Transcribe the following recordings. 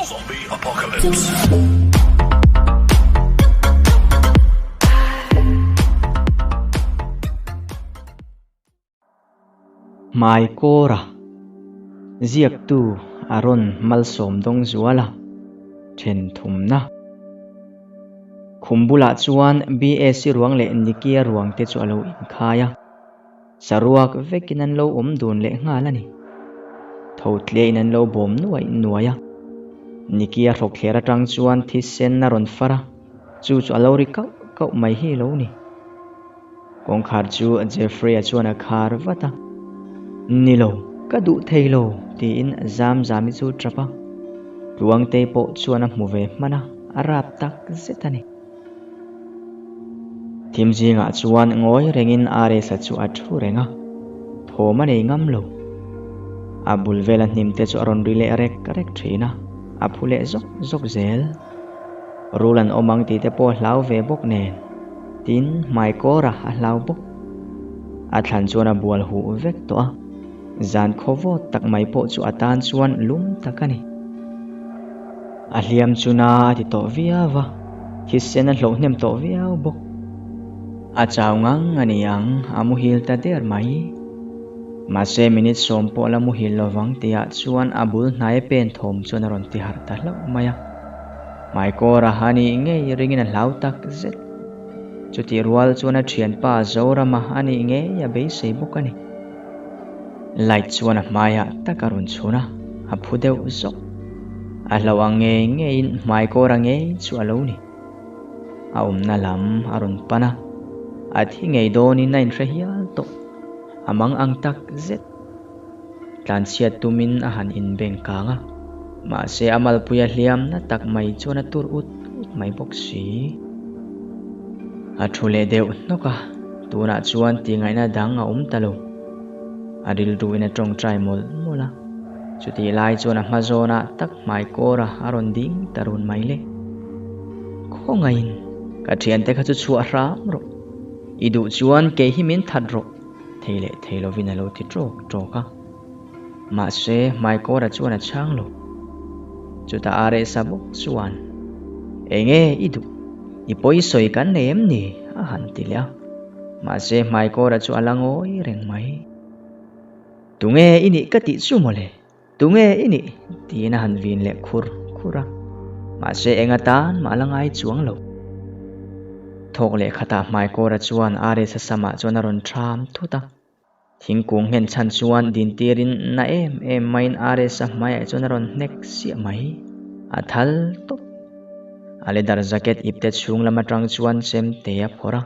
Zombie Apocalypse. Hmaikawra ziaktu a rawn malsawm dawng zual a, then thumna. Khum bulah chuan BSc ruang leh Nikia ruang te chu a lo inkhai a. Saruak vekin an lo awm dun leh nghal a ni. Tho tlein an lo bawm nuaih nuaih a. Nikia hrawk thler atang chuan thisen a rawn far a, chu chu a lo ri kauh kauh mai hi lo ni. Kawngkhar chu Jeffrey-a chuan a khar vat a, Ni lo, ka duh thei lo, tiin Zamzami chu tap a. Tluangtei pawh chuan a hmu ve hman a, a rap tak zet a ni. Thim zingah chuan ngawi rengin Aresa chu a thu reng a, thawm a nei ngam lo. A bul vela hnim te chu a rawn ri leh rek rek thin a, a phu leh zawk zawk zel. Rul an awm ang tih te pawh a hlau ve bawk nen, tin hmaikawra a hlau bawk. A thlan chuan a bual huh vek tawh a, zan khaw vawt tak mai pawh chu a tan chuan lum tak a ni. A hliam chu na a ti tawh viau va, thisen a hlawh hnem tawh viau bawk. A chau ngang a ni ang, a muhil ta der mai. Mahse minute sawm pawh la muhil lovang tihah chuan a bul hnai pen thawm chuan a rawn ti harh ta hlauh mai a. Hmaikawr a ha nih ngei ringin a hlau tak zet. Chutih rual chuan a thianpa Zorama a nih ngei a beisei bawk a ni. Light chuan a hmaiah tak a rawn chhun a, a phu deuh zawk. A hlo ang ngei ngeiin hmaikawr a ngei chu a lo ni. A awmna lam a rawn pan a, a thi ngei dawnin a inhre hial tawh. A mang ang tak zet. Tlanchhiat tumin a han inbeng kang a, mahse a malpuia hliamna tak mai chuan a tur ut ut mai bawk si. A thu leh deuh hnawk a, tunah chuan tihngaihna dang a awm ta lo. A rilruin a tawngtai mawlh mawlh a, chutih lai chuan a hma zawnah tak hmai kawra a rawn ding ta run mai le. Khawngaihin, ka thiante kha chu chhuah hram rawh. I duh chuan kei hi min that rawh, thei leh thei lovin a lo ti tawk tawk a. Mahse, hmai kawra chuan a chhang lo. Chutah a rehsa bawk chuan, Enge i duh? I pawi sawi kan nei em ni? a han ti leh a. Mahse, hmai kawra chu a la ngawi reng mai. Tunge i nih ka tih chu mawle? Tunge i nih? tiin a han vin leh khur khur a. Mahse, eng atan mah a la ngai chuang lo. Thawk leh khatah hmai kawra chuan a rehsa samah chuan a rawn ṭham thut a. Thingkung nghen chhan chuan dintirin na em em maiin RS-a hmaiah chuan a rawn hnek siah mai. A thal tawp. A leather jacket ipte chhung lam atang chuan chem te a phawrh a.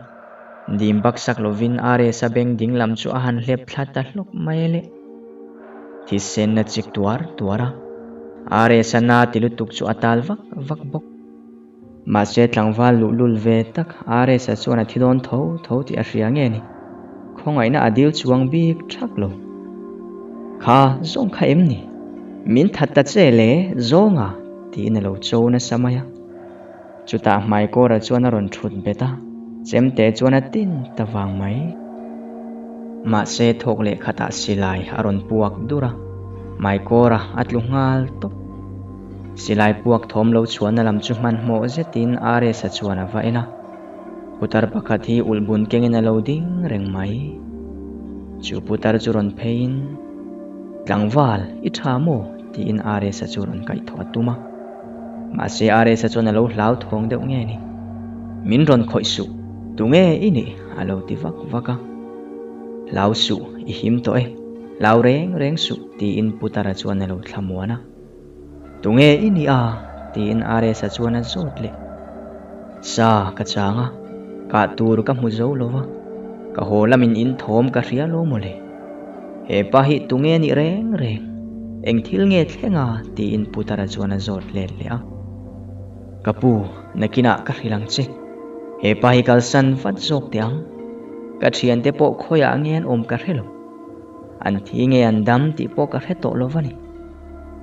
Dim baksak lovin RS-a beng ding lam chu a han hlep thla ta hlawk mai le. Thisen a chik tuar tuar a. RS-a na ti lutuk chu a tal vak vak bawk. Mahse tlangval luhlul ve tak RS-a chuan a thi dawn tho tho tih a hria nge ni? Khawngaihna a dil chuang bik thak lo. Kha zawng kha em ni? Min that ta che le zawnga tiin a lo cho nasa mai a. Chutah Hmaikawra chuan a rawn thut bet a, chemte chuan a tin ta vang mai. Mahse thawk leh khatah silai a rawn puak dur a, Hmaikawra a tlu nghal tawp. Silai puak thawm lo chhuahna lam chu hmanhmawh zetin RS-a chuan a va en a. Putar pakhat hi ulh bun kengin a lo ding reng mai. Chu putar chu rawn pheiin, Tlangval, i tha maw? tiin RS-a chu rawn kaihthawh a tum a. Mahse RS-a chuan a lo hlauthawng deuh nge ni. Min rawn khawih suh, tunge i nih? a lo ti vak vak a. Hlau suh, i him tawh e. Hlau reng reng suh, tiin putara chuan a lo thlamuan a. Tunge i nih a? tiin RS-a chuan a zawt leh. Sa ka chang a, kah tur ka hmu zo lo va, ka haw lamin in thawm ka hria lo mawle. He pa hi tunge a nih reng reng? Eng thil nge thleng a? tiin Putara chuan a zawt let leh a. Ka pu, nakinah ka hrilh ang che. He pa hi kalsan vat zawk teh ang. Ka thiante pawh khawiah nge an awm ka hre lo. An thi nge an dam tih pawh ka hre tawh lo va ni.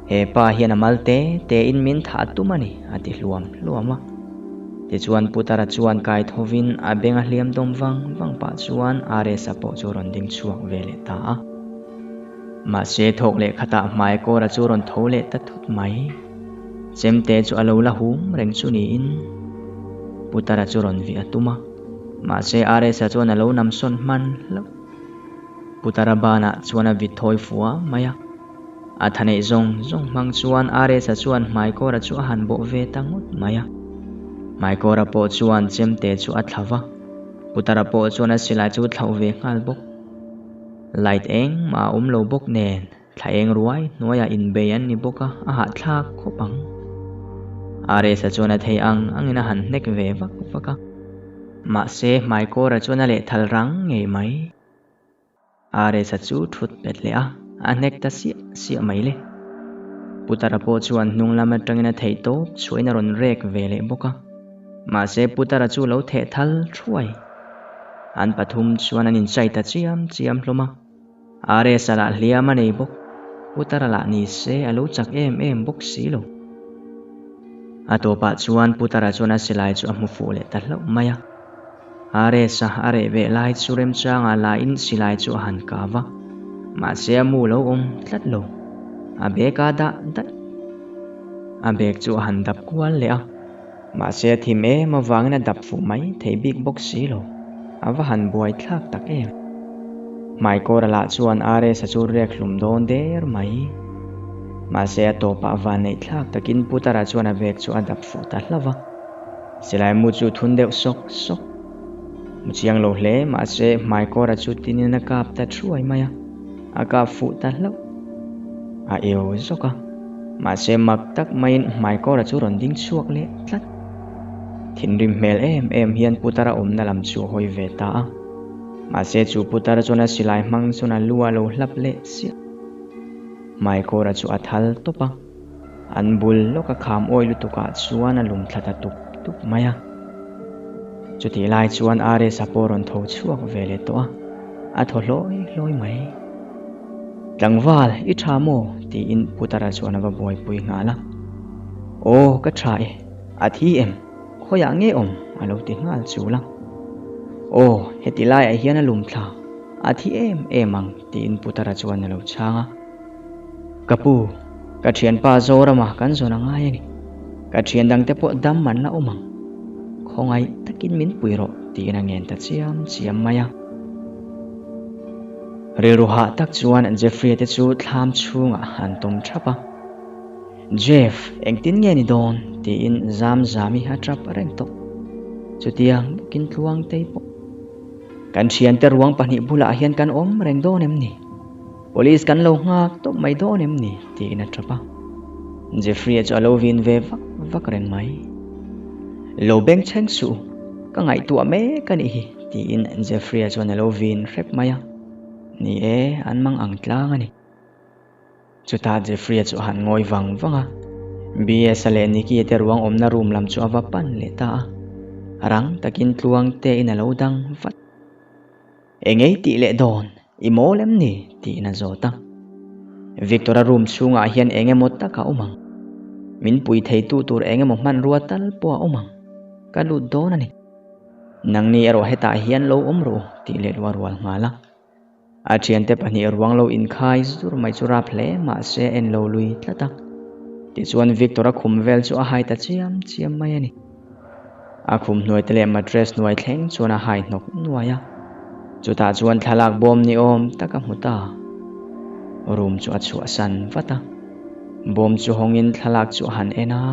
He pa hian a mal te te in min thah tum a ni, a ti hluam hluam a. Tichuan Putara chuan kai thovin a beng a hliam dawm vang vang pah chuan RS-a pawh chu rawn ding chhuak ve leh ta a. Mahse thawk leh khatah Hmaikawra chu rawn tho leh ta thut mai. Chemte chu a lo la hum reng chu niin Putara chu rawn vih a tum a, mahse RS-a chuan a lo namsawn hman hlauh. Putara banah chuan a vit thawi fua mai a, a tha neih zawng zawng hmang chuan RS-a chuan Hmaikawra chu a han bawh ve ta ngawt mai a. Hmaikawra pawh chuan chemte chu a thla va, Putara pawh chuan a silai chu thlauh ve nghal bawk. Light engmah a awm lo bawk nen Thla eng ruai hnuaiah inbei an ni bawk a, a hahthlak khawp ang. RS-a chuan a thei ang angin a han hnek ve vak vak a. Mahse, Hmaikawra chuan a lehthal rang ngei mai. RS-a chu thut pet leh a, a hnek ta siah siah mai le. Putara pawh chuan hnung lam atangin a theih tawp chhuahin a rawn rek ve leh bawk a. Mahse, Putara chu lo theh thal thuai. An pathum chuan an inchai ta chiam chiam hlawm a. RS-a lah hliam a nei bawk. Putara lah ni se a lo chak em em bawk si lo. A tawpah chuan Putara chuan a silai chu a hmu fuh leh ta hlauh mai a. RS-a a reh ve lai chu remchangah lahin silai chu a han kau va. Mahse a mu lo awm tlat lo. A bag a dah daih. A bag chu a han dap kual leh a. Mahse a thim em avangin a dap fuh mai thei bik bawk si lo. A va han buai thlak tak em. Hmaikawra lah chuan RS-a chu riak hlum dawn der mai. Mahse a tawpah van neih thlak takin Putara chuan a bag chu a dap fuh ta hlauh va. Silai mu chu thun deuh sawk sawk. Mu chiang lo hle mahse Hmaikawra chu tinin a kap ta thuai mai a. A kap fuh ta hlauh. A eu zawk a. Mahse mak tak maiin Hmaikawra chu rawn ding chhuak leh tlat. Thinrim hmel em em hian Putara awmna lam chu a hawi ve ta a. Mahse chu Putara chuan a silai hmang chuan a lu a lo hlap leh chiah. Hmaikawra chu a thal tawp a. An bul lawka kham awi lutukah chuan a lum thla ta tup tup mai a. Chutih lai chuan RS-a pawh rawn tho chhuak ve leh tawh a, a thaw hlawi hlawi mai. Tlangval, i tha maw? tiin Putara chuan a va buaipui nghal a. Aw, ka tha e, a thi em? Khawiah nge awm? a lo ti nghal chul a. Aw, heti laiah hian a lum thla, a thi em em ang, tiin Putara chuan a lo chhang a. Ka pu, ka thianpa Zorama kan zawn a ngai a ni. Ka thian dangte pawh dam an la awm ang. Khawngaih takin min pui rawh tiin a ngen ta chiam chiam mai a. Rilru hah tak chuan Jeffrey-a te chu thlam chhungah an tawm thap a. Jeff, engtin nge ni dawn? tiin zam zami a tap reng tawh. Chutiang bawkin Tluangtei pawh. Kan thiante ruang pahnih bulah hian kan awm reng dawn em ni? Police kan lo nghak tawp mai dawn em ni? tiin a tap a. Jeffrey-a chu a lo vin ve vak vak reng mai. Lo beng chheng suh, ka ngaihtuah mek a nih hi, tiin Jeffrey-a chuan a lo vin hrep mai a. Ni e, an mang ang tlang a ni. Chutah Jeffrey-a chu a han ngawi vang vang a, BS-a leh Nicky-a te ruang awmna room lam chu a va pan leh ta a. Rang takin tluang tein a lo dang vat. Engei tih leh dawn, i mawl em ni? tiin a zawt a. Victor-a room chhungah hian eng emaw tak a awm ang. Min pui theitu tur eng emaw hmanrua tal pawh a awm ang. Ka lut dawn a ni. Nangni erawh hetah hian lo awm rawh u tih leh luah rual nghal a. A thiante pahnih ruang lo inkhai zur mai chu rap hle mahse a en lo lui tlat a. Tichuan Victor-a khum vel chu a hai ta chiam chiam mai a ni. A khum hnuai te leh mattress hnuai thleng chuan a hai hnawk nuai a. Chutah chuan thlalak bawm ni awm tak a hmu ta. Room chu a chhuahsan vat a. Bawm chu hawngin thlalak chu a han en a.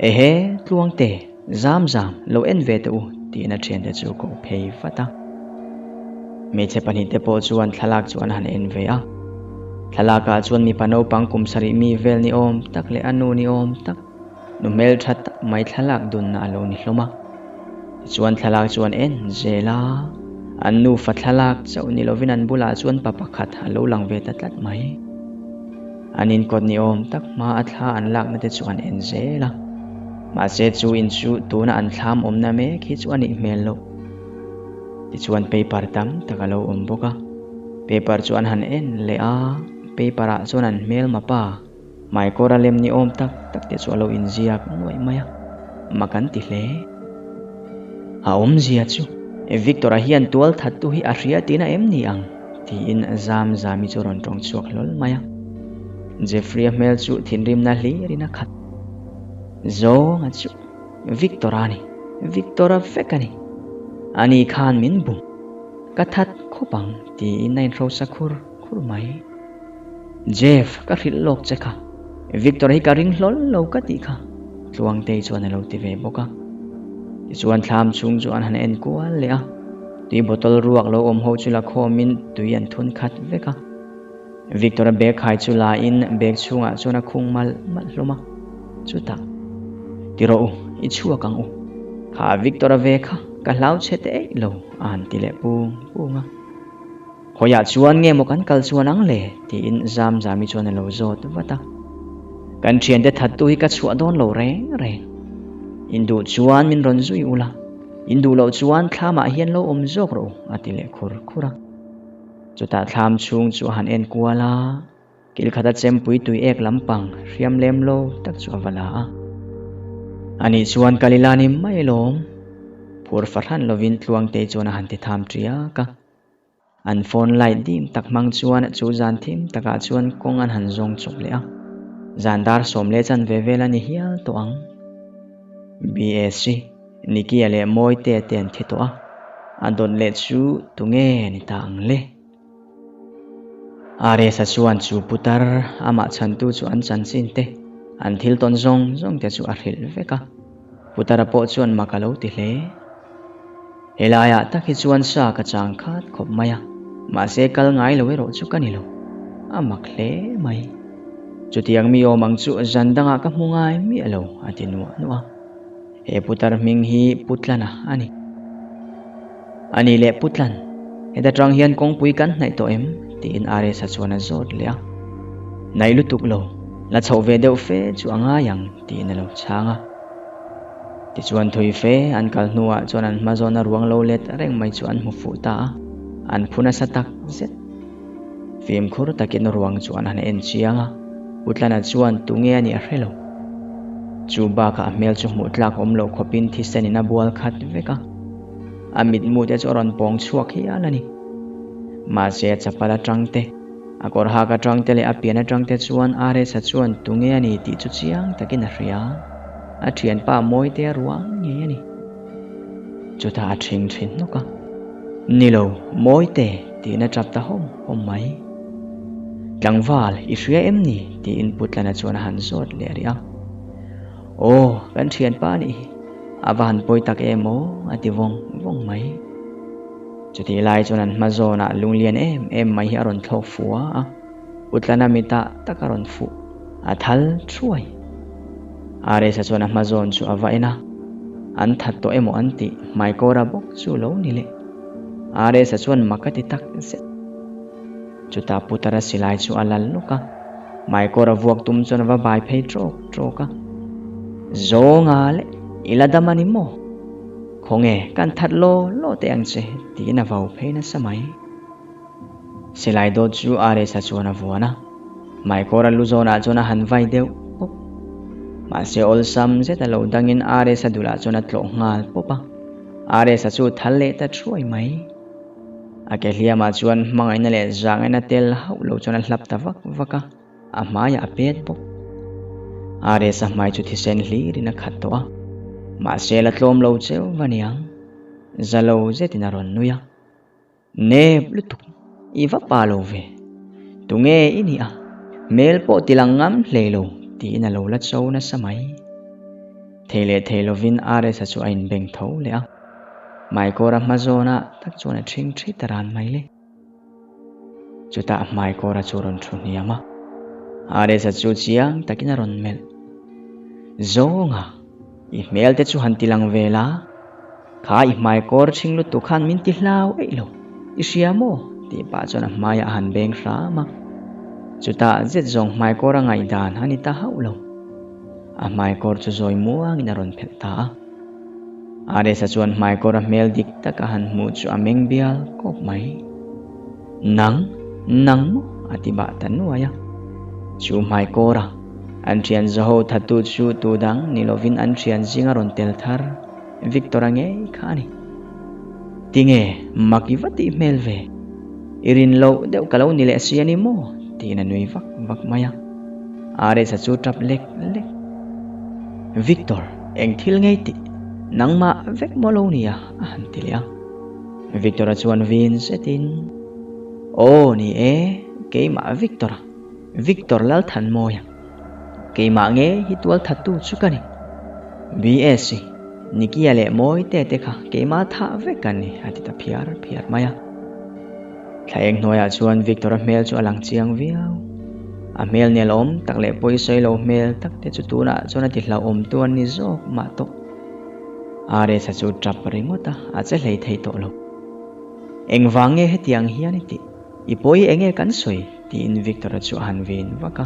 Ehe, Tluangte! Zam zam, lo en ve teh u, tiin a thiante chu ko phei vat a. Hmeichhe pahnihte pawh chuan thlalak chu an han en ve a. Thlalakah chuan mipa naupang kum sarih mi vel ni awm tak leh a nu ni awm tak, nu hmeltha tak mai thlalak dunna a lo ni hlawm a. Tichuan thlalak chu an en zel a, an nufa thlalak chauh ni lovin an bulah chuan pa pakhat a lo lang ve ta tlat mai. An inkawt ni awm tak hma a thla an lakna te chu an en zel a. Mahse chu in chu tuna an thlam awmna mek hi chu a nih hmel loh. Tichuan paper tam tak a lo awm bawk a. Paper chu an han en leh a, paper ah chuan an hmelma pa Hmaikawra lem ni awm tak tak te chu a lo inziak nuaih mai a, mak an ti hle. A awmzia chu Victor-a hian tual thattu hi a hria tihna em ni ang? Tiin zam zami chu rawn tawng chhuak hlawl mai a. Jeffrey-a hmel chu thinrimna hlirin a khat. Zawnga chu Victor-a a ni, Victor-a vek a ni. Ani khan min bum, ka that khawp ang tiin a inhrosa khur khur mai. Jeff, ka hrilh lawk che kha, Victor hi ka ring hlawl lo ka tih kha, Tluangtei chuan a lo ti ve bawk a. Tichuan thlam chhung chu an han en kual leh a, tui bottle ruak lo awm ho chu la khawmin tui an thun khat vek a. Victor-a bag khai chu la in bag chhungah chuan a khung malh malh hlawm a, chutah, Ti rawh u, i chhuak ang u. Kha Victor-a ve kha ka hlau chhe te eih lo, a han ti leh pung pung a. Khawiah chuan nge maw kan kal chuan ang le? tiin Zamzami chuan a lo zawt vat a. Kan thiante thattu hi ka chhuah dawn lo reng reng. Induh chuan min rawn zui ula, induh loh chuan thlamah hian lo awm zawk rawh u, a ti leh khur khur a. Chutah thlam chhung chu a han en kual a, kil khata chempui tui ek lampang hriam lem lo tak chu a va la a. Anih chuan kal ila ni mai lawm, phur fahran lovin Tluangtei chuan a han ti tham ṭiak a. An phone light dim tak hmang chuan chu zan thim takah chuan kawng an han zawng chawp leh a, zan dar sawm leh chan ve vel a ni hial tawh ang. BSc, Nicky-a leh Mawite te an thi tawh a, a dawt leh chu tunge ni ta ang le? RS-a chuan chu putar amah chhantu chu an chanchin te, an thil tawn zawng zawng te chu a hrilh vek a, putara pawh chuan mak a lo ti hle. Helaiah tak hi chuan sa ka chang khat khawp mai a, mahse kal ngai lo erawh chu ka ni lo, a mak hle mai. Chutiang mi awm ang chu zan dangah ka hmu ngai miah lo, a ti nuah nuah a. He putar hming hi Putlana a ni. A ni leh Putlan, heta tang hian kawngpui kan hnaih tawh em? tiin RS-a chuan a zawt leh a. Hnaih lutuk lo, la chhoh ve deuh fe chu a ngai ang, tiin a lo chhang a. Tichuan thui fe an kal hnuah chuan an hma zawna ruang lo let reng mai chu an hmu fuh ta a, an phu nasa tak zet. Fimkhur takin ruang chu an han en chiang a, Putlana chuan tunge a nih a hre lo. Chu bakah a hmel chu hmuh tlak awm loh khawpin thisen in a bual khat vek a, a mitmu te chu a rawn pawng chhuak hial a ni. Mahse a chapal atang te, a kawr hak atang te leh a pian atang te chuan RS-a chuan tunge a ni tih chu chiang takin a hria. A thianpa Mawite ruang ngei a ni. Chutah a ṭhing ṭhin hnawk a. Ni lo, Mawite, tiin a ṭap ta hawm hawm mai. Tlangval, i hria em ni? tiin Putlana chuan a han zawt leh rih a. Aw, kan ṭhianpa nih hi, a va han pawi tak em aw, a ti vawng vawng mai. Chutih lai chuan an hma zawnah lunglian em em mai hi a rawn thlawk fua a. Putlana mitah tak a rawn fuh, a thal thuai. RS-a chuan a hma zawn chu a va en a, an that tawh emaw an tih hmaikawra bawk chu lo ni leh. RS-a chuan mak a ti tak zet. Chutah Putara silai chu a lal lawk a, hmaikawra vuak tum chuan a va bai phei trawk trawk a. Zawnga leh i la dam a ni maw? Khawnge kan that law law teh ang che tiin a vau phei nasa mai. Silai dawt chu RS-a chuan a vuan a, Maikawra lu zawnah chuan a han vai deuh pawp. Mahse awlsam zet a lo dangin RS-a dulah chuan a tlawh nghal pawp a, RS-a chu thal leh ta thuai mai. A ke hliamah chuan hmangaihna leh zangaihna tel hauh lo chuan a hlap ta vak vak a, a hmaiah a pet bawk. RS-a hmai chu thisen hlirin a khat tawh a, mahse la tlawm lo cheu va niang. Za lo zetin a rawn nui a. Nep lutuk, i va pa lo ve. Tunge i nih a, hmel pawh ti lang ngam hle lo tiin a lo la cho nasa mai. Thei leh thei lovin RS-a chu a inbeng tho leh a, Hmaikawra hma zawnah tak chuan a ṭhing ṭhi ta ran mai le. Chutah Hmaikawra chu a rawn ṭhu hniam a, RS-a chu chiang takin a rawn melh. Zawnga, i hmel te chu han ti lang ve la. Kha i hmai kawr ṭhing lutuk khan min ti hlau eih lo, i hria maw? tih pah chuan a hmaiah a han beng hram a. Chutah zet zawng hmai kawr a ngaihdan a ni ta hauh lo. A hmai kawr chu zawi muangin a rawn phelh ta a. Aresa chuan hmai kawr a hmel dik tak a han hmuh chu a meng bial kawp mai. Nang, nang maw? a ti bah ta nuai a. Chu hmai kawr a an ṭhian zaho thattu chu tu dang ni lovin an ṭhian zinga rawn tel thar. Victor-a ngei kha a ni. Tinge, mak i va tih hmel ve? I rin loh deuh ka lo ni leh si a ni maw? tiin a nui vak vak mai a. RS-a chu tap lek lek. Victor, eng thil ngei tih? Nangmah vek maw lo nia? a han ti leh a. Victor-a chuan vin zetin, Aw ni e, keimah Victor-a, Victor Lalthanmawia. Keimah nge hi tualthattu chu ka ni. BSc, Nikia leh Mawite te kha keimah thah vek an ni, a ti ta phiar phiar mai a. Thla eng hnuaiah chuan Victor-a hmel chu a lang chiang viau. A hmel nelawm tak leh pawisawi lo hmel tak te chu tunah chuan a ti hlauhawm tu an ni zawk mah tawh. Ares-a chu tap ringawt a, a che hlei thei tawh lo. Engvang nge hetiang hian i tih? I pawi eng nge kan sawi? tiin Victor-a chu a han ven vak a.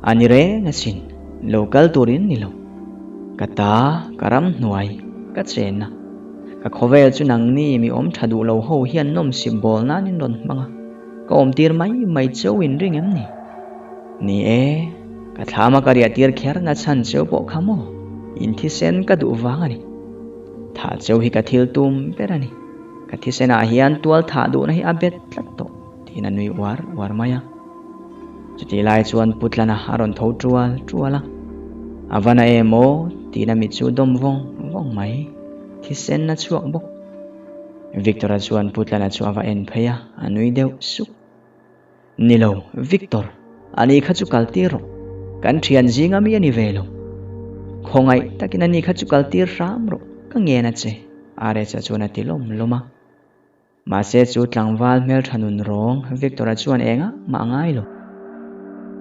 A ni reng asin, lo kal turin ni lo. Ka ta, ka ramhnuai, ka chenna. Ka khawvel chu nangni mi awm tha duh lo ho hian nawmsip bawl nan in rawn hmang a, ka awmtir mai mai cheu in ring em ni? Ni e, ka thlama ka riah tir kher na chhan cheu pawh kha maw? In thisen ka duh vang a ni. Thah cheu hi ka thil tum ber a ni. Ka thisenah hian tual thah duhna hi a bet tlat tawh tiin a nui uar uar mai a. Chutih lai chuan Putlana a rawn tho tual tual a, A va na em aw tiin a mit chu dawm vawng vawng mai, thisen a chhuak bawk. Victor-a chuan Putlana chu a va en phei a, a nui deuh suk. Ni lo, Victor, ani kha chu kal tir rawh. Kan thian zinga mi a ni ve lo. Khawngaih takin ani kha chu kal tir hram rawh, ka ngen a che, Arecha chuan a ti lawm lawm a. Mahse chu tlangval hmeltha nun rawng Victor-a chuan engah mah a ngai lo.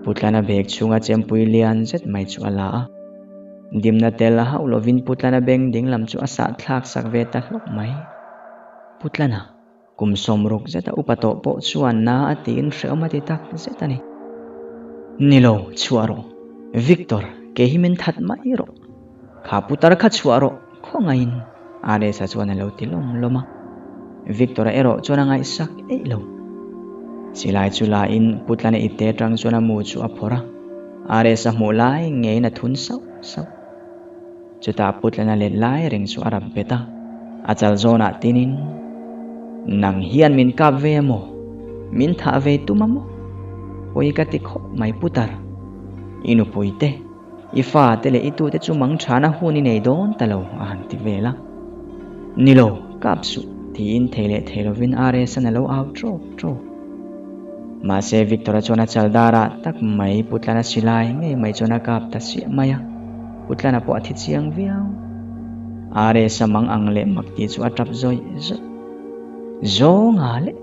Putlana bag chhunga chempui lian zet mai chu a la a. Dimna tel a hauh lovin Putlana beng dinglam chu a sah thlak sak ve ta hlawk mai. Putlana, kum sawmruk zeta upa tawh pawh chuan na a tiin hrehawm a ti tak zet a ni. Ni lo, chhuah rawh. Victor, kei hi min that mai rawh. Kha putar kha chhuah rawh khawngaihin Ares-a chuan a lo ti lawm lawm a. Victor-a erawh chuan a ngaihsak eih lo. Silai chu lain Putlana ipte atang chuan a mu chu a phawrh a, Ares-a hmuh lai ngeiin a thun sauh sauh. Chutah Putlana let lai reng chu a rap bet a, a chal zawnah tinin, Nang hian min kap ve a maw? Min thah ve tum a maw? Pawi ka ti khawp mai Putar. I nupuite. I fate leh i tute chu mang thana hun i nei dawn ta lo a han ti vel a. Ni lo, kap suh, tiin thei leh thei lovin RS-an a lo au trawk trawk. Mahse Victor-a chuan a chal darah tak mai Putlana silai ngei mai chuan a kap ta siah mai a, Putlana pawh a thi chiang viau. RS-a mang ang leh mak tih chu a tap zawih zawih. Zawnga leh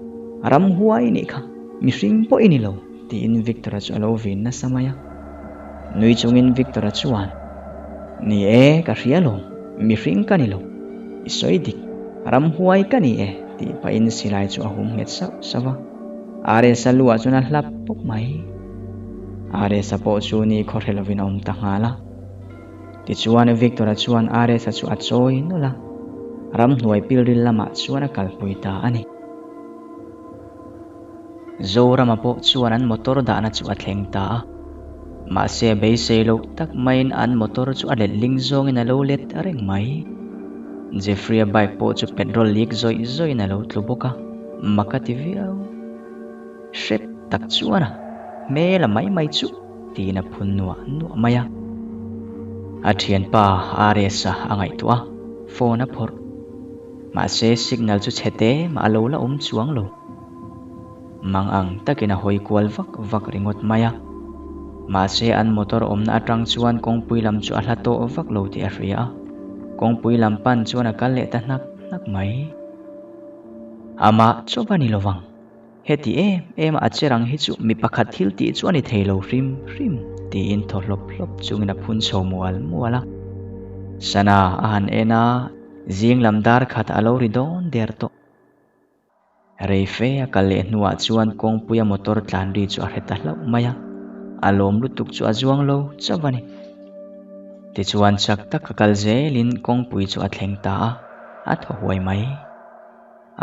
ramhuai nih kha mihring pawh i ni lo. Tiin Victor-a chu a lo vin nasa mai a. Nui chungin Victor-a chuan, Ni e, ka hria lo, mihring ka ni lo. I sawi dik, ramhuai ka ni e, tih pahin silai chu a hum nghet sauh sauh a. Aresa luah chuan a hlap pawp mai. Aresa pawh chu ni khaw hre lovin a awm ta nghal a. Tichuan Victor-a chuan Aresa chu a chawi nawlh a, ramhnuai pilril lamah chuan a kalpui ta a ni. Zorama pawh chuan an motor dahna chu a thleng ta a. Mahse beisei loh tak maiin an motor chu a let ling zawngin a lo let reng mai. Jeffrey-a bike pawh chu petrol leak zawih zawihin a lo tlu bawk a, mak a ti viau. Hrep tak chuan a hmel a mai mai chu tiin a phun nuah nuah mai a. A thianpa RS-a a ngaihtuah a, phone a phawrh. Mahse signal chu chhe te mah a lo la awm chuang lo. Mang ang takin a hawi kual vak vak ringawt mai a. Mahse an motor awmna atang chuan kawngpui lam chu a hla tawh vak lo tih a hria a. Kawngpui lam pan chuan a kal leh ta hnak hnak mai. Amah chauh a ni lovang. Heti em em a a che rang hi chu mi pakhat thil tih chu a ni thei lo hrim hrim tiin thaw hlawp hlawp chungin a phun chho mual mual a. Sana a han en a, zing lam dar khat a lo ri dawn der tawh. Rei fe a kal leh hnuah chuan kawngpuia motor tlan ri chu a hre ta hlauh mai a, a lawm lutuk chu a zuang lo chauh a ni. Tichuan chak taka kal zelin kawngpui chu a thleng ta a, a thaw huai mai.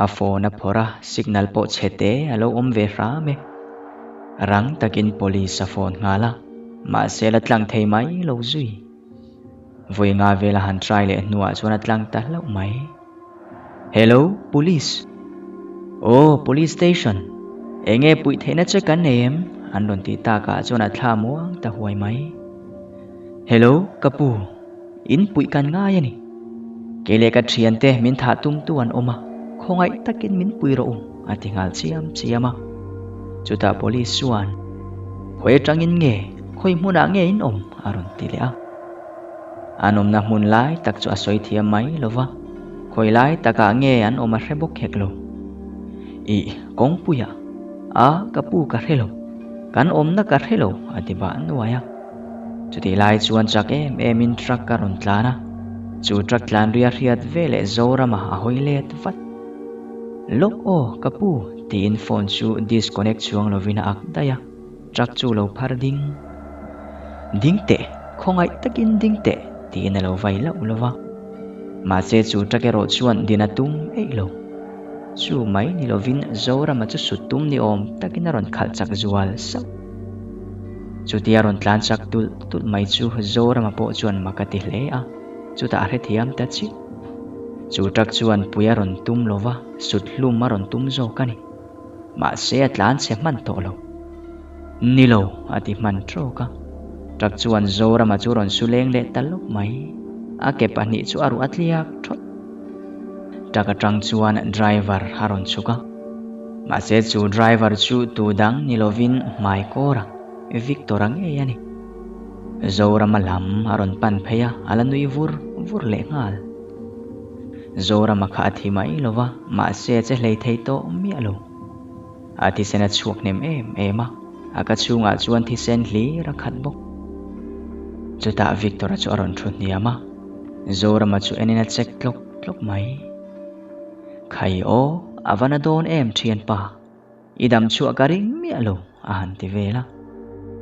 A phone a phawrh a, signal pawh chhe te a lo awm ve hram e. Rang takin police a phone nghal a, mahse la tlang thei mai lo zui. Vawi nga vela han try leh hnuah chuan a tlang ta hlauh mai. Hello, police. Aw, police station. Enge puih theihna che kan nei em? An rawn tih takah chuan a thla muang ta huai mai. Hello, ka pu, in puih kan ngai a ni. Kei leh ka thiante min thah tumtu an awm a, khawngaih takin min pui rawh u, a ti nghal chiam chiam a. Chutah police chuan, Khawi atangin nge, khawi hmunah nge in awm? a rawn ti leh a. An awmna hmun lai tak chu a sawi thiam mai lo va, khawi lai takah nge an awm a hre bawk hek lo. Ih, kawngpuiah, a, ka pu ka hre lo, kan awmna ka hre lo, a ti bah nuai a. Chutih lai chuan chak em emin truck a rawn tlan a, chu truck tlan ria hriat ve leh Zorama a hawi let vat. Lawk aw, ka pu, tiin phone chu disconnect chuang lovin a ak daih a, truck chu lo phar ding. Ding teh, khawngaih takin ding teh, tiin a lo vai lauh lo va. Mahse chu truck erawh chuan din a tum eih lo. Chu mai ni lovin Zorama chu sut tum ni awm takin a rawn khalh chak zual sauh. Chutia rawn tlan chak tulh tulh mai chu Zorama pawh chuan mak a ti hle a, chutah a hrethiam ta chiah. Chu truck chuan pui a rawn tum lo va, sut hlum a rawn tum zawk a ni. Mahse a tlan chhe hman tawh lo. Ni lo, a ti hman trawk a. Truck chuan Zorama chu rawn su leng leh ta lawk mai. A ke pahnih chu a ruh a tliak thawt. Truck atang chuan driver a rawn chhuk a. Mahse chu driver chu tu dang ni lovin hmai kawr a, Victor-a ngei a ni. Zorama lam a rawn pan phei a, a la nui vur vur leh nghal. Zorama kha a thi mai lo va, mahse a che hlei thei tawh miah lo. A thisen a chhuak hnem em em a, a ka chhungah chuan thisen hlir a khat bawk. Chutah Victor-a chu a rawn thu hniam a, Zorama chu enin a check tlawk tlawk mai. Khai aw, a va na dawn em thianpa, i dam chhuah ka ring miah lo, a han ti vel a.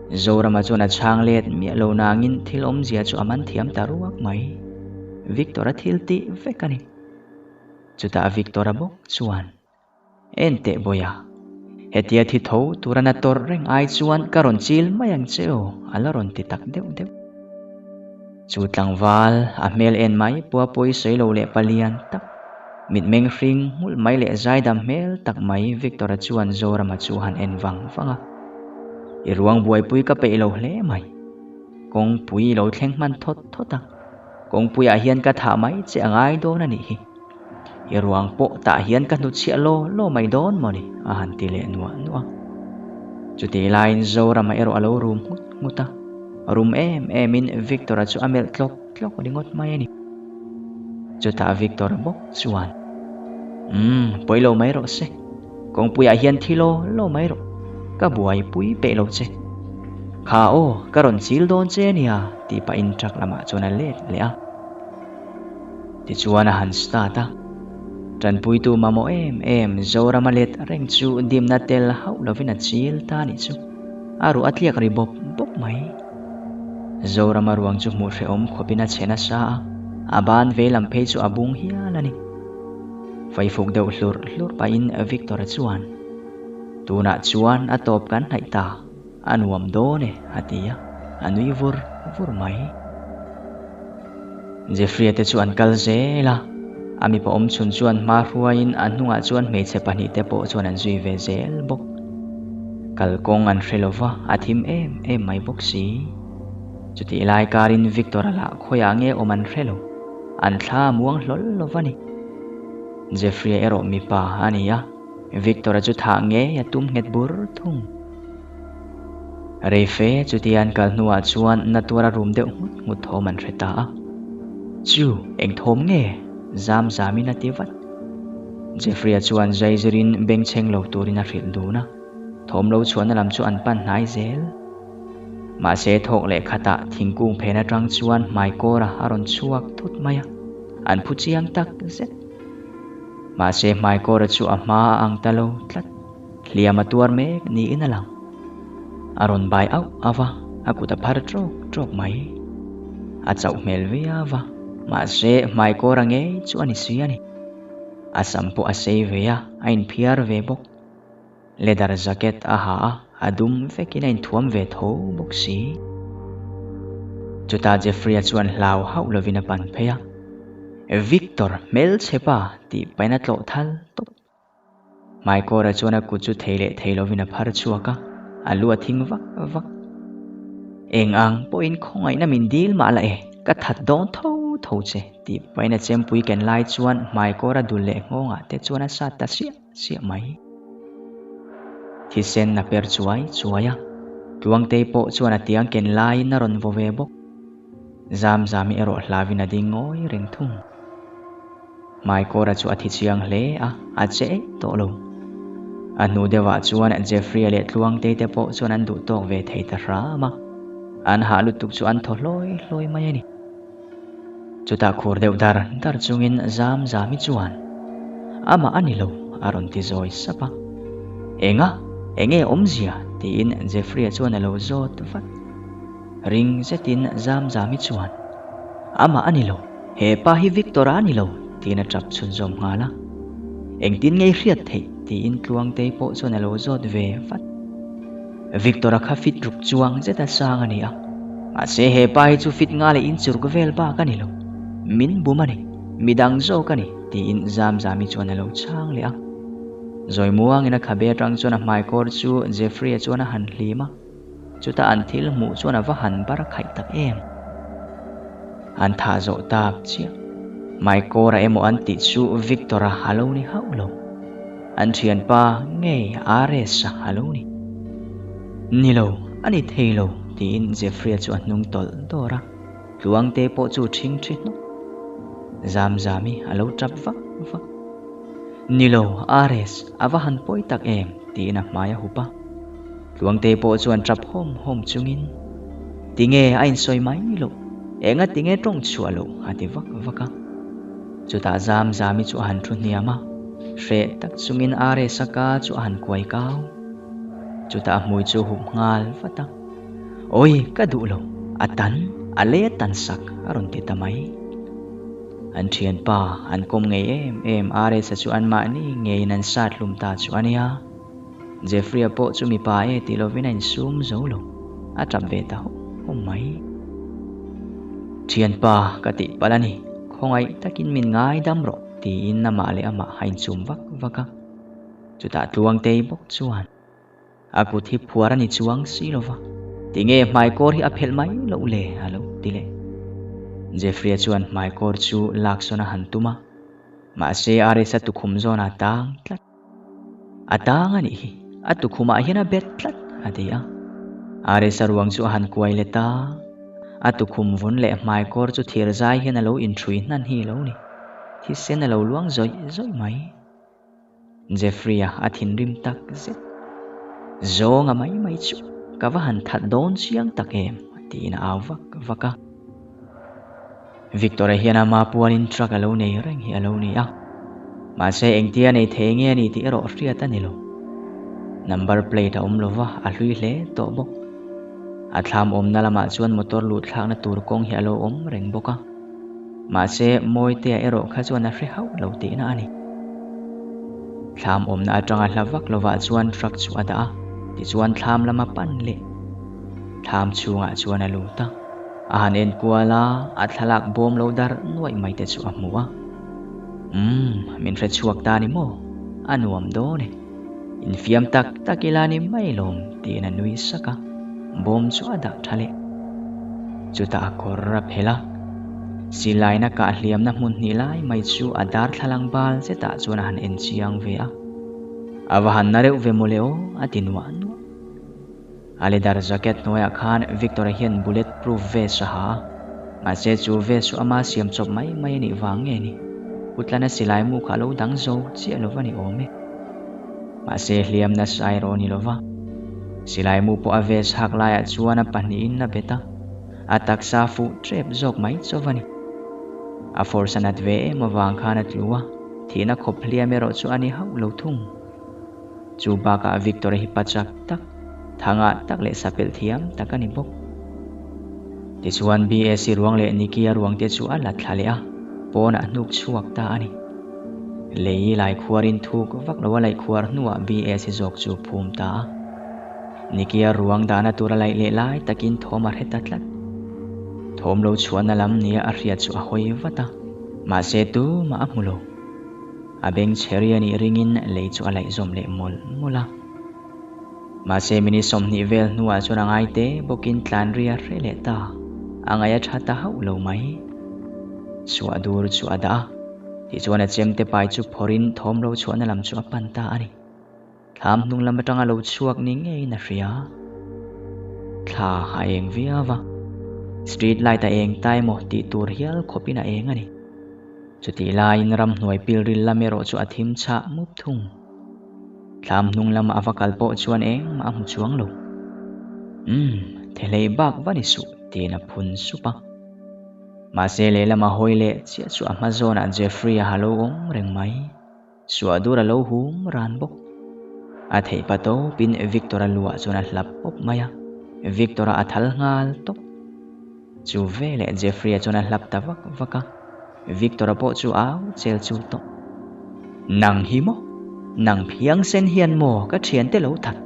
Zorama chuan a chhang let miah lo nangin thil awmzia chu a man thiam ta ruak mai. Victor-a thil tih vek a ni. Chutah Victor-a bawk chuan. En teh bawiha, hetia thi tho tura na tawrh reng ai chuan ka rawn chil mai ang che aw, a la rawn ti tak deuh deuh. Chu tlangval, a hmel en mai pua pawi sawi lo leh palian tak, mitmeng hring nghulh mai leh zaidam hmel tak mai Victor-a chuan Zorama chu han en vang vang a. I ruang buaipui ka peih lo hle mai. Kawngpui i lo thleng hman thawt thawt a, kawngpuiah hian ka thah mai che a ngai dawn a nih hi. I ruang pawh tah hian ka hnutchhiah law law mai dawn maw ni? a han ti leh nuah nuah a. Chutih laiin Zorama erawh a lo rum nghut nghut a, rum em emin Victor-a chu a melh tlawk tlawk ringawt mai a ni. Chutah Victor-a bawk chuan, Umm, pawi lo mai rawh se. Kawngpuiah hian thi law law mai rawh, ka buaipui peih lo che. Kha aw, ka rawn chil dawn che ania tih pahin truck lamah chuan a let leh a. Tichuan a han start a, Tanpuitu mamawh em em Zorama let reng chu dimna tel hauh lovin a chil ta a nih chu. A ruah a tliak ri bawp bawp mai. Zorama ruang chu hmuh hrehawm khawpin a chhe nasa a, a ban vei lam phei chu a bung hial a ni. Faifuk deuh hlurh hlurh pahin Victor-a chuan, Tunah chuan a tawp kan hnaih ta. A nuam dawn e, a ti a, a nui vur vur mai. Jeffrey-a te chu an kal zel a, a mipa awm chhun chuan hma hruaiin a hnungah chuan hmeichhe pahnih te pawh chuan an zui ve zel bawk. Kalkawng an hre lo va, a thim em em mai bawk si. Chutih lai karin Victor-a lah khawiah nge awm an hre lo, an thla a muang hlawl lo va ni. Jeffrey-a erawh mipa a ni a. Victor-a chu thah ngei a tum nghet bur thung. Reife chutia an kal hnuah chuan na tuara rum deuh nghut nghut thawm an hre ta a. Chu, eng thawm nge? Zam zamin a ti vat. Jeffrey-a chuan zai zirin bengchheng lo turin a hrilh dun a, thawm lo chhuahna lam chu an pan hnai zel. Mahse thawk leh khatah thingkung phen atang chuan hmaikawra a rawn chhuak thut mai a, an phu chiang tak zet. Mahse hmaikawra chu a hma a ang ta lo tlat, hliam a tuar mek niin a lang. A rawn bai auh auh a, a kut a phar trawk trawk mai. A chauh hmel viau a, mahse hmaikawra ngei chu a ni si a ni. A sam pawh a sei ve a, a inphiar ve bawk. Leather jacket a ha a, a dum vekin a inthuam ve tho bawk si. Chutah Jeffrey-a chuan hlau hauh lovin a pan phei a, Victor, hmelchhe pa! tih pahin a tlawh thal tawp. Hmaikawra chuan a kut chu thei leh thei lovin a phar chhuak a, a lu a thing vak vak. Eng ang pawhin khawngaihna min dil mah la e, ka that dawn tho tho che, tih pahin a chempui ken lai chuan hmaikawr a dul leh nghawngah te chuan a sat ta siah siah mai. Thisen a per chuai chuai a, Tluangtei pawh chuan a tiang ken laiin a rawn vaw ve bawk. Zamzami erawh hlauin a ding ngawi reng thung. Hmaikawra chu a thi chiang hle a, a che eih tawh lo. A hnu deuhah chuan Jeffrey-a leh Tluangtei te pawh chuan an duh tawk ve thei ta hram a, an hah lutuk chu an thaw hlawi hlawi mai a ni. Chutah khur deuh dar dar chungin Zamzami chuan, Amah a ni lo, a rawn ti zawi sap a. Enga? Enge awmzia? tiin Jeffrey-a chuan a lo zawt vat. Ring zetin Zamzami chuan, Amah a ni lo, he pa hi Victor-a a ni lo, tiin a tap chhunzawm nghal a. Engtin nge i hriat theih? tiin Tluangtei pawh chuan a lo zawt ve vat. Victor-a kha fit ruk chuang zeta sang a ni a, mahse he pa hi chu fit nga leh inchurk vel bak a ni lo. Min bum a ni, midang zawk a ni, tiin Zamzami chuan a lo chhang leh a. Zawi muangin a khabe atang chuan a hmaikawr chu Jeffrey-a chuan a han hlim a. Chutah an thil hmuh chuan a va han bar khaih tak em? An thah zawh tak chiah. Maikawra emaw an tih chu Victor-a a lo ni hauh lo. An thianpa ngei Ares-a a lo ni. Ni lo, a ni thei lo, tiin Jeffrey-a chu a hnung tawlh dawr a. Tluangte pawh chu ṭhing ṭhi hnawk. Zamzami a lo ṭap vak vak. Ni lo, Ares, a va han pawi tak em? tiin a hmai a hup a. Tluangte pawh chuan ṭap hawm hawm chungin, Tinge a insawi mai loh? Enga tinge ṭawng chhuah loh? a ti vak vak a. Chutah Zamzami chu a han ṭhu hniam a, hreh tak chungin Ares-a ka chu a han kuai kau. Chutah a hmui chu a hup nghal vat a. Awi, ka duh lo, a tan, a lei a tan sak, a rawn ti ta mai. An thianpa, an kawm ngei em em RS-a chu anmahni ngeiin an sat hlum ta chu a nia. Jeffrey-a pawh chu mipa e ti lovin a insum zo lo, a tap ve ta hawm hawm mai. Thianpa, ka tih palh a ni, khawngaih takin min ngaidam rawh, tiin amah leh amah a inchum vak vak a. Chutah Tluangtei bawk chuan. A kut hi phuar a ni chuang si lo va, tinge hmaikawr hi a phelh mai loh le? a lo ti leh. Jeffrey-a chuan hmaikawr chu laksawn a han tum a, mahse RS-a tukhum zawn a tang tlat. A tang a nih hi, a tukhumah hian a bet tlat, a ti a. RS-a ruang chu a han kuai let a, a tukhum vun leh hmaikawr chu thir zai hian a lo inṭhui hnan hi lo ni. Thisen a lo luang zawih zawih mai. Jeffrey-a a thinrim tak zet. Zawnga mai mai chu ka va han that dawn chiang tak em? tiin a au vak vak a. Victor-a hian ama pualin truck a lo nei reng hi a lo ni a. Mahse engtia nei thei nge a ni tih erawh hriat a ni lo. Number plate a awm lo va, a hlui hle tawh bawk. A thlam awmna lamah chuan motor luh thlakna tur kawng hi a lo awm reng bawk a. Mahse, Mawitea erawh kha chuan a hre hauh lo tihna a ni. Thlam awmna atanga hla vak lovah chuan truck chu a dah a, tichuan thlam lama pan leh thlam chhungah chuan a lut a. A han enkual a, a thlalak bawm lo dar nuaih mai te chu a hmu a. Umm, min hre chhuak ta ni maw? A nuam dawn e. Infiam tak tak ila ni mai lawm tiin a nui sak a, bawm chu a dah tha leh. Chutah a kawr a phelh a, silaina kah hliamna hmun hnih lai mai chu a darthlalang bal zetah chuan a han en chiang ve a. A va han na reuh ve mawle aw a ti nuah nuah. A leather jacket hnuaiah khan Victor-a hian bullet proof vest a ha a, mahse chu vest chu ama siam chawp mai mai a nih vang nge ni? Utlana silai mu kha a lo dang zo chiah lo va ni awm e. Mahse hliam nasa erawh a ni lo va, silai mu pawh a vest hak laiah chuan a pahnihin a bet a, a taksa fuh tep zawk mai chauh a ni. A force a nat ve em avang khan a tlu a, thihna khawp hliam erawh chu a ni hauh lo thung. Chu bakah Victor-a hi pa chak tak, thangah tak leh sapelh thiam tak a ni bawk. Tichuan BAC ruang leh Nicky-a ruang te chu a la thla leh a, pawnah hnuk chhuak ta a ni. Lei lai khuarin thuk vak lo a laih khuar hnuah BAC zawk chu phum ta a. Nicky-a ruang dahna tur a laih leh lai takin thawm a hre ta tlat. Thawm lo chhuahna lam nia a hriat chu a hawi vat a, mahse tumah a hmu lo. A beng chhe ri a nih ringin lei chu a laih zawm leh mawlh mawlh a. Mahse minute 20 vel hnuah chuan a ngai te bawkin tlan ri a hre leh ta. A ngaih a tha ta hauh lo mai. Chhuah dur chu a dah a, tichuan a chemte pai chu phawrhin thawm lo chhuahna lam chu a pan ta a ni. Thlam hnung lam atanga lo chhuak ni ngeiin a hria. Thla a eng viau a, street light a eng ta emaw tih tur hial khawpin a eng a ni. Chutih laiin ramhnuai pilril lam erawh chu a thim chhah mup thung. Thlam hnung lama a va kal pawh chuan engmah a hmu chuang lo. Umm, thehlei bak va ni suh, tiin a phun sup a. Mahse lehlama hawi leh chiah chu a hma zawnah Jeffrey-a a lo awm reng mai. Suah dur a lo hum ran bawk. A theih pa tawpin Victor-a luah chuan a hlap pawp mai a, Victor-a a thal nghal tawp. Chu veleh Jeffrey-a chuan a hlap ta vak vak a, Victor-a pawh chu au chel chul tawh. Nang hi maw? Nang phiangsen hian maw ka thiante lo that?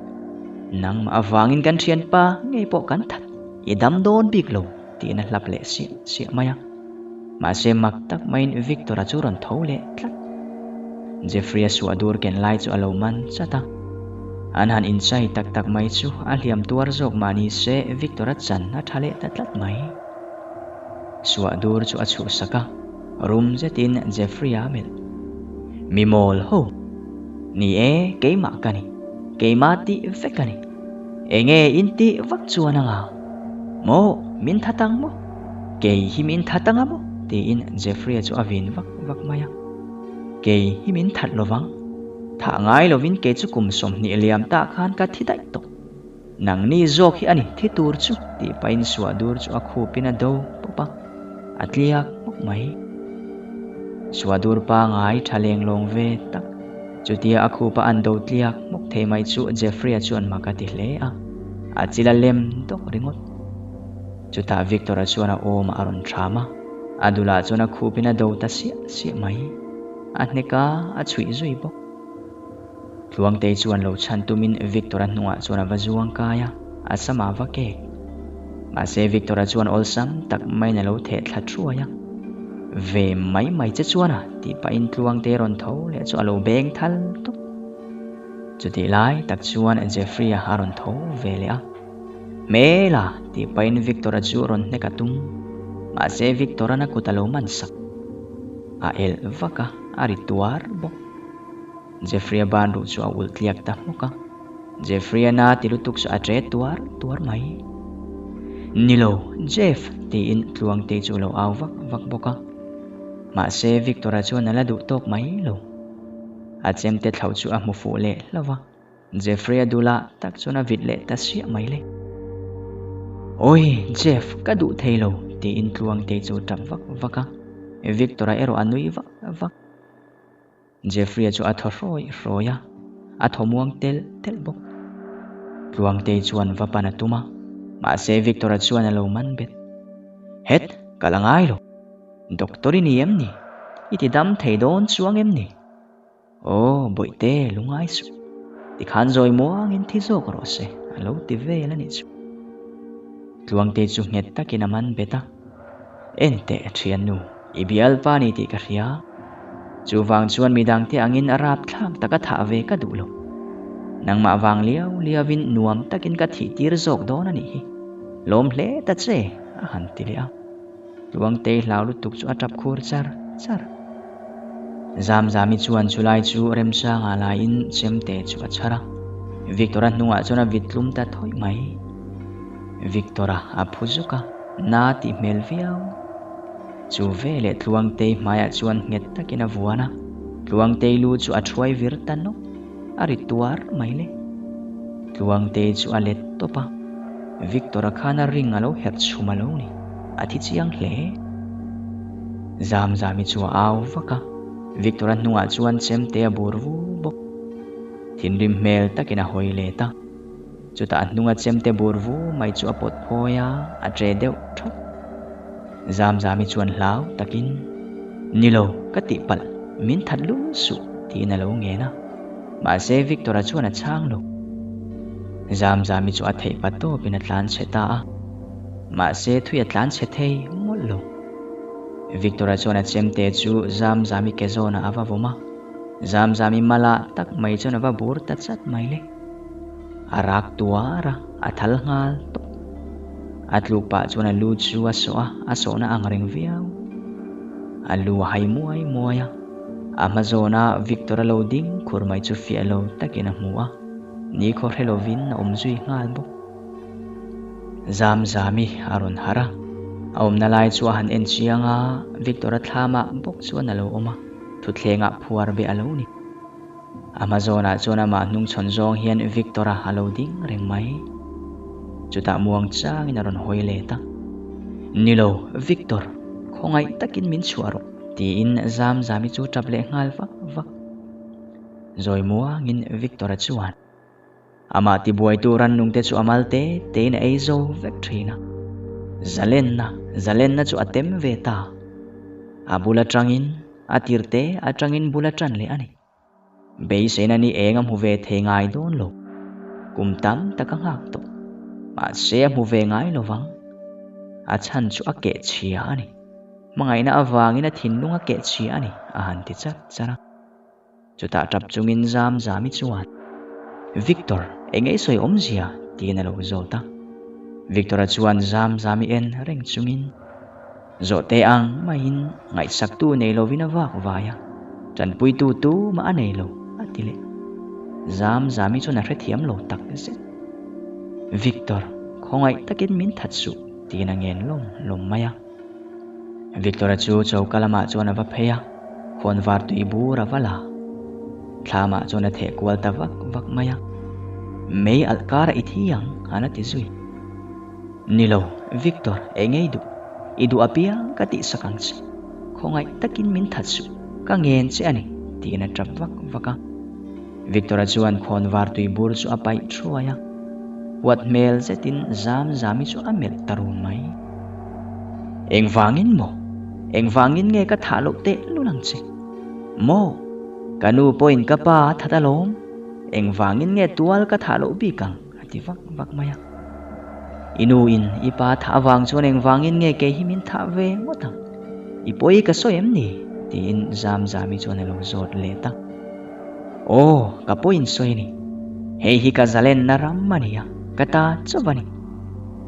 Nangmah avangin kan thianpa ngei pawh kan that, i dam dawn bik lo, tiin a hlap leh siah siah mai a. Mahse mak tak maiin Victor-a chu rawn tho leh tlat. Jeffrey-a suah dur ken lai chu a lo man chat a. An han inchai tak tak mai chu a hliam tuar zawk mah ni se Victor-a chan a tha leh ta tlat mai. Suah dur chu a chhuhsak a, rum zetin Jeffrey-a a melh. Mi mawl ho! Ni e, keimah ka ni. Keimah tih vek a ni. Enge in tih vak chuan anga? Maw, min that ang maw? Kei hi min that anga maw? tiin Jeffrey-a chu a vin vak vak mai a. Kei hi min that lovang. Thah ngai lovin kei chu kum 20 liam tah khan ka thi daih tawh. Nangni zawk hi a ni thi tur chu tih pahin suah dur chu a khupin a do pawp a, a tliak hmawk mai. Suah dur pangai tha leng lawng ve tak. Chutia a khupa an do tliak hmawk thei mai chu Jeffrey-a chuan mak a ti hle a, a chil a lem dawk ringawt. Chutah Victor-a chuan a awmah a rawn ṭham a, a dulah chuan a khupin a do ta siah siah mai. A hnek a, a chhuih zui bawk. Tluangtei chuan lo chhan tumin Victor-a hnungah chuan a va zuang kai a, a sam a va kek. Mahse Victor-a chuan awlsam tak maiin a lo theh thla thuai a. Ve mai mai che chuan a, tih pahin Tluangtei rawn tho leh chu a lo beng thal tawp. Chutih lai tak chuan Jeffrey-a a rawn tho ve leh a. Hmela! tih pahin Victor-a chu rawn hnek a tum. Mahse Victor-a'n a kut a lo man sak. A elh vak a, a ri tuar bawk. Jeffrey-a ban ruh chu a ulh tliak ta hmawk a. Jeffrey-a na ti lutuk chu a ṭe tuar tuar mai. Ni lo, Jeff! tiin Tluangtei chu a lo au vak vak bawk a. Mahse Victor-a chuan a la duh tawk mai lo. A chemte thlauh chu a hmu fuh leh hlauh va. Jeffrey-a dulah tak chuan a vit leh ta siah mai le. Awi, Jeff, ka duh thei lo, tiin Tluangtei chu a ṭap vak vak a. Victor-a erawh a nui vak vak. Jeffrey-a chu a thaw hrawi hrawi a, a thaw muang telh telh bawk. Tluangtei chuan va pan a tum a, mahse Victor-a chuan a lo man bet. Het, ka la ngai lo. Doctor i ni em ni? I ti dam thei dawn chuang em ni? Aw, bawihte, lungai suh. Tikhan zawi muangin thi zawk rawh se, a lo ti vel a nih chu. Tluangtei chu nghet takin a man bet a. Enteh, thiannu, i bialpa ni tih ka hria. Chuvang chuan midangte angin a rapthlak taka thah ve ka duh lo. Nangmah vang liau liauin nuam takin ka thih tir zawk dawn a nih hi. Lawm hle ta che, a han ti leh a. Tluangtei hlau lutuk chu a tap khur char char. Zamzami chuan chulai chu remchangah laiin chemte chu a chhar a. Victor-a hnungah chuan a vit tlum ta thawih mai. Victor-a a phu zuk a, na tih hmel viau. Chu veleh Tluangtei hmaiah chuan nghet takin a vuan a, Tluangtei lu chu a thuai vir ta nawk, a ri tuar mai le. Tluangtei chu a let tawp a, Victor-a khan a ring a lo herh chhum a lo ni, a thi chiang hle. Zamzami chu a au vak a, Victor-a hnungah chuan chemte a bur vu bawk. Thinrim hmel takin a hawi let a. Chutah a hnunga chemte bur vu mai chu a pawt phawi a, a ṭe deuh ṭhawt. Zamzami chuan hlau takin, Ni lo, ka tihpalh, min that lul suh, tiin a lo ngen a. Mahse Victor-a chuan a chhang lo. Zamzami chu a theih pa tawpin a tlan chhe ta a. Mahse thui a tlan chhe thei mawlh lo. Victor-a chuan a chemte chu Zamzami ke zawnah a va vawm a. Zamzami mala tak mai chuan a va bur ta chat mai le. A rak tuar a, a thal nghal tawp. A tluk pah chuan a lu chu a sawh a, a sawhna ang reng viau. A lu a hai muai muai a, a hma zawna Victor-a lo ding khur mai chu fiah lo takin a hmu a, nikhaw hre lovin a awm zui nghal bawk. Zamzami a rawn harh a, a awmna lai chu a han en chiang a, Victor-a thlamah bawk chuan a lo awm a, thutthlengah phuar beh a lo ni. A hma zawnah chuan amah hnungchhawn zawng hian Victor-a a lo ding reng mai. Chutah muang changin a rawn hawi let a, Ni lo, Victor, khawngaih takin min chhuah rawh, tiin Zamzami chu tap leh nghal vak vak. Zawi muangin Victor-a chuan. Amah tibuaitu rannungte chu a mal te tein a ei zo vek thin a. Zalenna, zalenna chu a tem ve ta. A bul atangin, a tir te atangin bul a tan leh a ni. Beiseina ni eng a hmu ve thei ngai dawn lo. Kum tam tak a nghak tawh. Mahse a hmu ve ngai lo vang. A chhan chu a keh chhia a ni. Hmangaihna avangin a thinlung a keh chhia a ni, a han ti chat chat a. Chutah tap chungin zam zami chuan, Victor, eng ei sawi awmzia? tiin a lo zawt a. Victor-a chuan zam zami en reng chungin, Zawhte ang maiin ngaihsaktu nei lovin a vak vai a, tanpuitu tumah a nei lo, a ti leh. Zam zami chuan a hrethiam lo tak zet. Victor, khawngaih takin min that suh, tiin a ngen lawm lawm mai a. Victor-a chu choka lamah chuan a va phei a, khawnvar tui bur a va la. Thlamah chuan a theh kual ta vak vak mai a, Mei alh karah i thi ang, han a ti zui. Ni lo, Victor, eng ngei duh? I duh apiang ka tihsak ang che. Khawngaih takin min that suh, ka ngen che a ni, tiin a tap vak vak a. Victor-a chuan khawnvar tui bur chu a paih thuai a, huat hmel zetin zam zami chu a melh ta run mai. Engvangin maw? Engvangin nge ka thah loh teh lul ang che? Maw? Ka nu pawhin ka pa a that alawm, engvangin nge tual ka thah loh bik ang? a ti vak vak mai a. I nu in i pa thah avang chuan engvangin nge kei hi min thah ve ngawt ang? I pawi ka sawi em ni? tiin Zamzami chuan a lo zawt let a. Aw, ka pawi in sawi a ni. Hei hi ka zalenna ram a ni a, ka ta chauh a ni.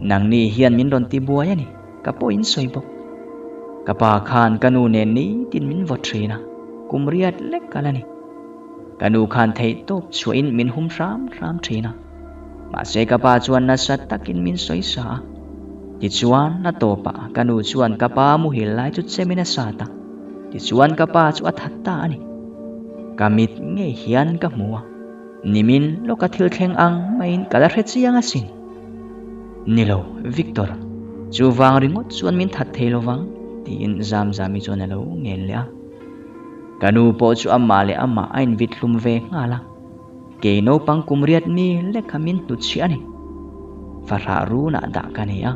Nangni hian min rawn ti buai a ni, ka pawi in sawi bawk. Ka pa khan ka nu nen nitin min vaw thin a, kum riat lek ka la ni. Ka nu khan theih tawp chhuahin min hum hram hram thin a, mahse ka pa chuan nasa takin min sawi sa a. Tichuan a tawpah ka nu chuan ka pa muhil lai chu chemin a sat a, tichuan ka pa chu a that ta a ni. Ka mit ngei hian ka hmu a, nimin lawka thil thleng ang maiin ka la hre chiang asin. Ni lo, Victor, chu vang ringawt chuan min that thei lovang, tiin Zamzami chuan a lo ngen leh a. Ka nu pawh chu amah leh amah a invit hlum ve nghal a, kei naupang kum riat mi lek kha min hnut chhiah a ni. Fahrah runah dah ka nei a,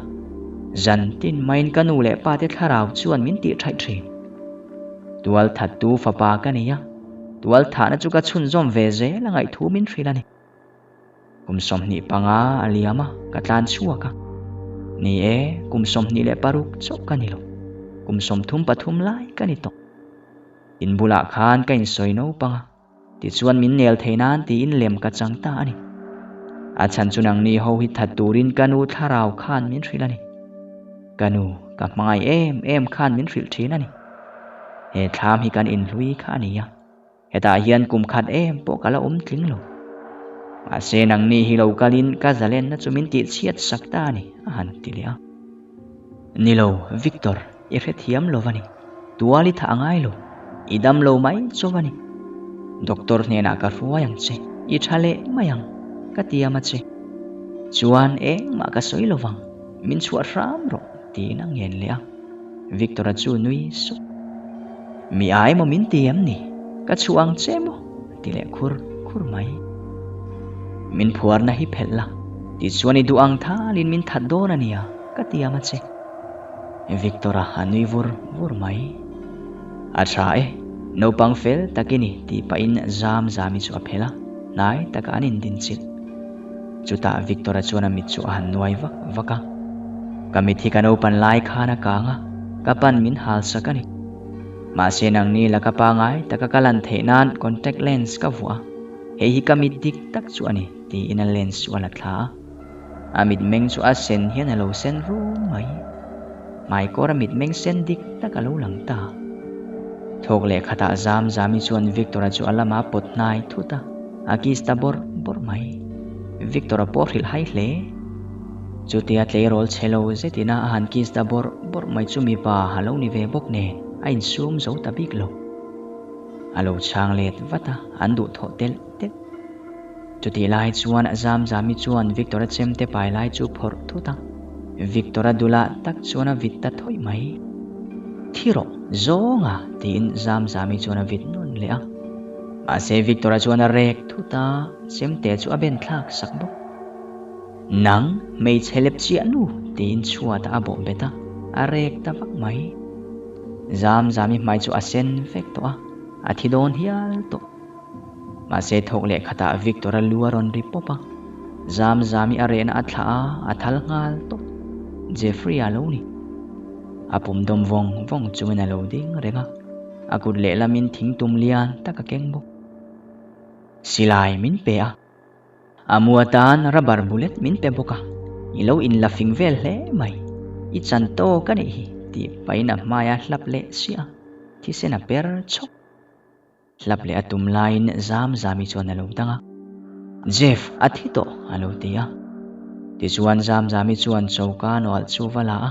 zan tin maiin ka nu leh pa te thlarau chuan min tih thaih thin. Tual thattu fapa ka nei a, tual thahna chu ka chhunzawm ve zel a ngaihthu min hrilh a ni. Kum 25 a liam a, ka tlan chhuak a. Ni e, kum 23 chauh ka ni lo. Kum 33 lai ka ni tawh. In bulah khan ka insawi naupang a, tichuan min nel thei nan tiin lem ka chang ta a ni. A chhan chu nangni ho hi that turin ka nu thlarau khan min hrilh a ni. Ka nu, ka hmangaih em em khan min hrilh thin a ni. He thlam hi kan inhlui kha a ni a. Hetah hian kum khat em pawh ka la awm tling lo. Mahse nangni hi lo kalin ka zalenna chu min tihchhiat sak ta a ni, a han ti leh a. Ni lo, Victor, i hrethiam lo va ni. Tual i thah a ngai lo. I dam lo mai chauh a ni. Doctor hnenah ka hruai ang che, i tha leh mai ang, ka tiam a che. Chuan engmah ka sawi lo vang, min chhuah hram rawh, tiin a ngen leh a. Victor-a chu nui sup. Mi ai maw min ti em ni? Ka chhuah ang che maw? A ti leh khur khur mai. Min phuarna hi phelh la, tichuan i duh ang thalin min that dawn a nia, ka ti ang a che. Victor-a a nui vur vur mai. A tha e, naupang fel tak i ni tih pahin zam zami chu a phelh a, hnai takah an indinchilh. Chutah Victor-a chuan a mit chu a han nuai vak vak a. Ka mit hi ka naupan lai khan a kang a, ka pan min hal sak a ni. Mahse nangni la ka pangai taka ka lan theih nan contact lens ka vuah a, hei hi ka mit dik tak chu a ni. Tiin a lens chu a la thla a. A mitmeng chu a sen hian a lo sen rum mai. Hmaikawr a mitmeng sen dik tak a lo lang ta. Thawk leh khatah zam zami chuan Victor-a chu a lamah a pawt hnai thut a, a kiss ta bawrh bawrh mai. Victor-a pawh hrilh hai hle. Chutia tleirawl chhe lo zetin a a han kiss ta bawrh bawrh mai chu mipa a lo ni ve bawk nen a insum zo ta bik lo. A lo chhang let vat a, an duhthawh telh telh. Chutih lai chuan Zamzami chuan Victor-a chemte pai lai chu phawrh thut a, Victor-a dulah tak chuan a vit ta thawih mai. Thi rawh, zawnga! tiin Zamzami chuan a vit nawn leh a. Mahse Victor-a chuan a rek thut a, chemte chu a ben thlak sak bawk. Nang, hmeichhe lep chiah nu! tiin chhuatah a bawh bet a, a rek ta vak mai. Zamzami hmai chu a sen vek tawh a, a thi dawn hial tawh. Mahse thawk leh khatah Victor-a lu a rawn ri pawp a, zam zami a rehna a thlah a, a thal nghal tawp. Jeffrey-a lo ni. A pum dawm vawng vawng chungin a lo ding reng a, a kut lehlamin thingtum lian tak a keng bawk. Silai min pe a. A mu atan rubber bullet min pe bawk a, i lo inla fing vel hle mai, i chan tawk a nih hi tih pahin a hmai a hlap leh siah a, thisen a per chhawk. Hlap leh a tum laiin zam zami chuan a lo dang a, Jeff, a thi tawh, a lo ti a. Tichuan zam zami chuan choka nual chu va la a,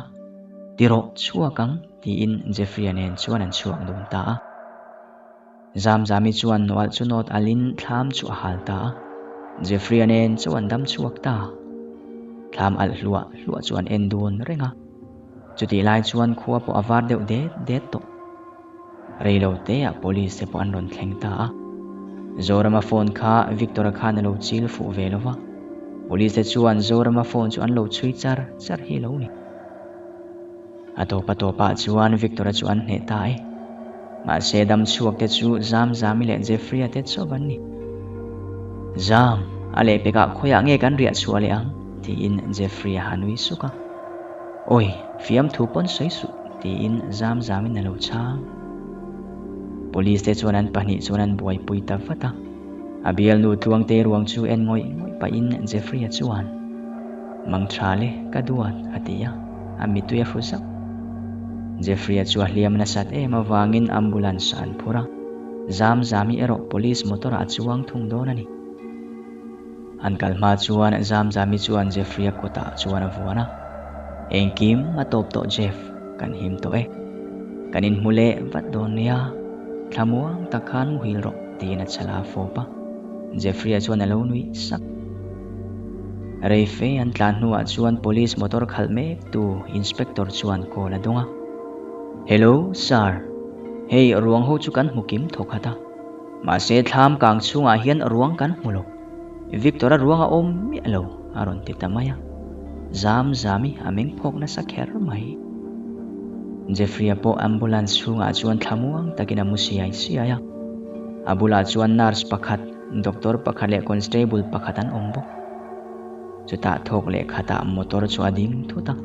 Ti rawh, chhuak ang, tiin Jeffrey-a nen chuan an chhuak dun ta a. Zam zami chuan nual chu nawt alin thlam chu a hal ta a, Jeffrey-a nen chu an dam chhuak ta. Thlam alh hluah hluah chu an en dun reng a. Chutih lai chuan khua pawh a var deuh det det tawh. Reilo teah police te pawh an rawn thleng ta a. Zorama phone kha Victor-a khan a lo chil fuh ve lo va. Police te chuan Zorama phone chu an lo chhui char char hi lo ni. A tawp a tawpah chuan Victor-a chu an hneh ta e. Mahse dam chhuak te chu Zamzami leh Jeffrey-a te chauh an ni. Zam, a lehpekah khawiah nge kan riah chhuah leh ang? tiin Jeffrey-a a nui suk a. Awi, fiamthu pawn sawi suh, tiin zam zamin a lo chhang. Police te chuan an pahnih chuan an buaipui ta vat a. A bialnu Tluangte ruang chu en ngawih ngawih pahin Jeffrey-a chuan, Mangtha le, ka duat, a ti a, a mittui a hru zauh. Jeffrey-a chu a hliam nasat em avangin ambulance an phur a, zam zami erawh police motor-ah a chuang thung dawn a ni. An kal hma chuan Zamzami chuan Jeffrey-a kutah chuan a vuan a, Engkim a tawp tawh Jeff, kan him tawh e. Kan inhmu leh vat dawn nia, thlamuang tak khan muhil rawh tiin a chhala a fawp a. Jeffrey-a chuan a lo nuih sak. Reife an tlan hnuah chuan police motor khalh mek tu inspector chuan call a dawng a, Hello sir, hei ruang ho chu kan hmu kim thawkhat a. Mahse thlam kang chhungah hian ruang kan hmu lo. Victor-a ruang a awm miah lo, a rawn ti ta mai a. Zam zami a meng phawk nasa kher mai. Jeffrey-a pawh ambulance chhungah chuan thlamuang takin a mu siai siai a. A bulah chuan nurse pakhat, doctor pakhat leh constable pakhat an awm bawk. Chutah thawk leh khatah motor chu a ding thut a.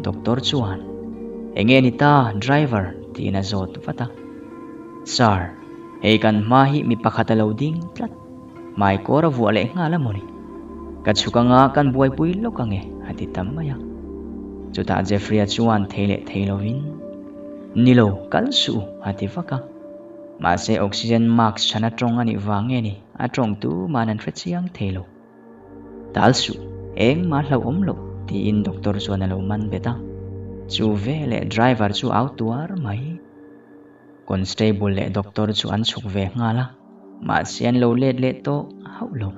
Doctor chuan, Enge ni ta, driver? tiin a zawt vat a. Sir, hei kan hma hi mi pakhat a lo ding tlat. Hmaikawr a vuah leh nghal a mawni. Ka chhuk anga kan buaipui lawk ange, a ti ta mai a. Chutah Jeffrey-a chuan thei leh thei lovin, Ni lo, kal suh u, a ti vak a. Mahse oxygen mask chhan a tawng a nih vang nge ni, a tawng tuman an hre chiang thei lo. Tal suh, engmah hlauhawm loh, tiin doctor chuan a lo man bet a. Chu veleh driver chu au tuar mai. Constable leh doctor chu an chhuk ve nghal a, mahse an lo let leh tawh hauh lo.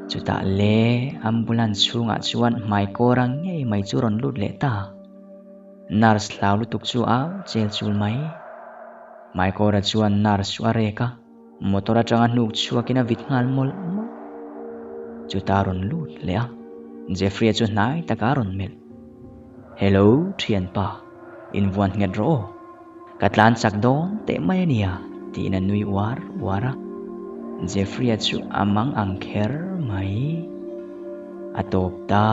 Chutah le ambulance chhungah chuan hmaikawr ang ngei mai chu rawn lut leh ta. Nurse hlau lutuk chu au chel chul mai. Hmaikawra chuan nurse chu a rek a, motor atanga hnuk chhuakin a vit nghal mawlh mawlh. Chutah a rawn lut leh a, Jeffrey-a chu hnai taka a rawn melh. Hello thianpa, invuan nghet rawh aw. Ka tlan chak dawn teh mai a nia tiin a nui uar uar a. Jeffrey-a chu a mang ang kher mai. A tawp ta.